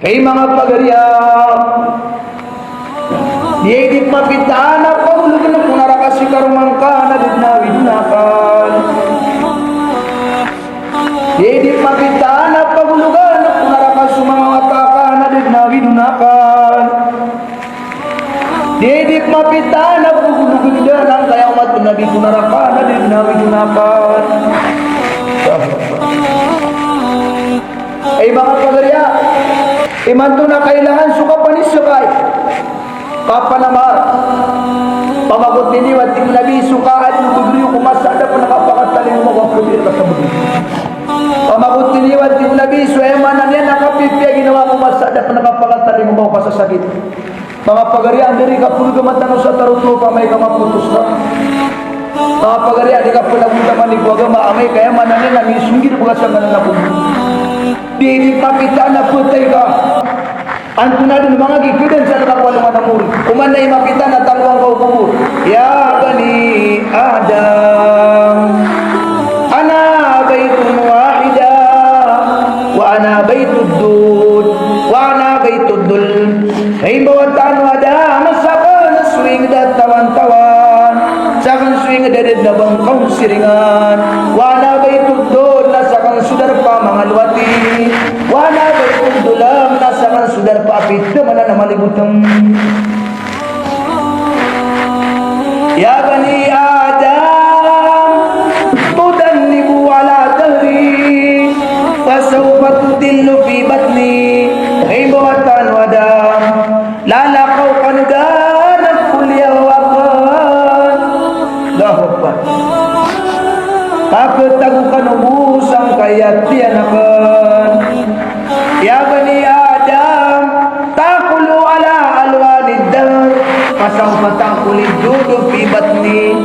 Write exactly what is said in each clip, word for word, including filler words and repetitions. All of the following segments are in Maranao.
Hay manga pagariya, di, di mapitaan a pagologen ko naraka si karoma ngka na da den a awid on aken. Di, di mapitaan a pagologen ko naraka so manga wata ka na da den a awid on aken. Di, di mapitaan a pagologen den angkaya omat o Nabi ko naraka na da den a awid on aken. Hay manga pagariya, imanto na kailangan so kapanisakay, kapanamar. Pamagotin iyo a tig o Nabi so kaadn o bgr iyo ko masa a da pn kapakatalingoma ko kabgr ka sa bgr. Pamagotin iyo a tig o Nabi so aya maana niyan a kapipiya ginawa ko masa a da pn kapakatalingoma ko kasasakit. Manga pagariya, anda i kapolgama tano sa tarotop amay ka mapotos ka? Manga pagariya, di ka pn agontaman ko agama amay ka aya maana niyan na misonggir bgasa ngka na pn. Di, di mapitaan a phatay ka. Antonaa den manga gigadan sa alongan a mori? Oman na i mapitaan a talowan ka o kobor. Ya bani Adam, ana baitun wahida, wa ana baitud dud, wa ana baitud dul. Hay mbawataan o Adam, sakn so ingd a tawantawan, sakn so ingd a da dn a ba ngka on siringan. Wa ana baitud dud, na sakn so darpa a manga lowati. Wa ana baitud dul, na sakn so darpa a pithamanan a malibotan. Ya bani Adam, tudannibu ala dhahri, fasawfa tudillu fi batni. Hay mbawataan o Adam, lalakaw kano dn ko liyawaw akn. Allahu Akbar. Kakatago kano bo sangkaya tiyan akn. Ya bani Adam, takulu ala alwanid dahr, fasawfa takulid dudu fi batni.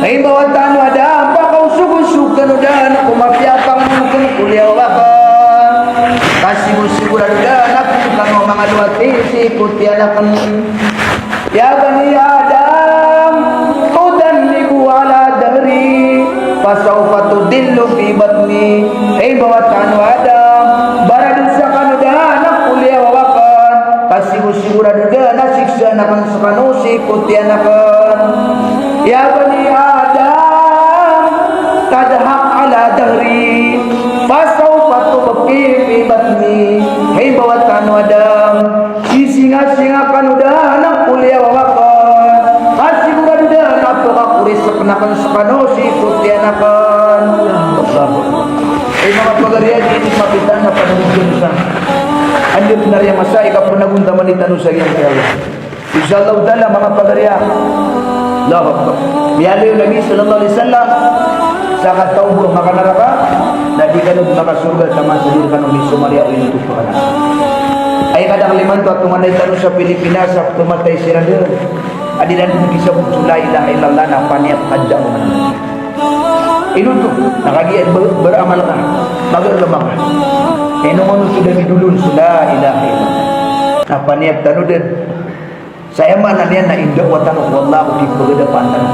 Hay mbawataan o Adam, pakaosogosog kano dn ko mapiya a pangnonongan ko liyawaw akn. Ka sigosigorado dn a pn kano a manga lowati sii ko tiyan akn. Ya bani Adam, tudannibu ala dhahri, fasawfa tudillu fi batni. Hay mbawataan o Adam, baradosa kano dn ko liyawaw akn, ka sigosigorado dn a siksaan akn skano sii ko tiyan akn. Ya bani Adam, tadhak ala dhahri, fasawfa tabki fi batni. Hay mbawataan o Adam, sisingasinga kano dn ko liyawaw akn, ka sigorado dn a pkakorisakn akn skano sii ko tiyan akn. Allahu Akbar. Hay manga pagariya, di, di mapitaan a panagontaman sa. Anda pn a riya masa i kapanagontaman tano sa giyangkaya Allah. Insha Allahu Ta'ala, manga pagariya. Allahu Akbar. Miyaaloy o Nabi sallallahu alaihi wasallam sa kataw bo a makanaraka, na di kano dn makasorga taman sa di rkano misomariya o inotopan. Aya kadakl imanto a tonganay tano sa Pilipinas a pmatay siran dn a di ran dn kisabot so la ilaha illallah na paniyat ka da. Ino oto? Na kagiya ber-, beramal ka, mag-agama ka. Ino oto da midolon so la ilaha illallah? Na paniyat tano dn. Sa aya maana niyan na indawa tano ko Allah ko kipagadapan tano.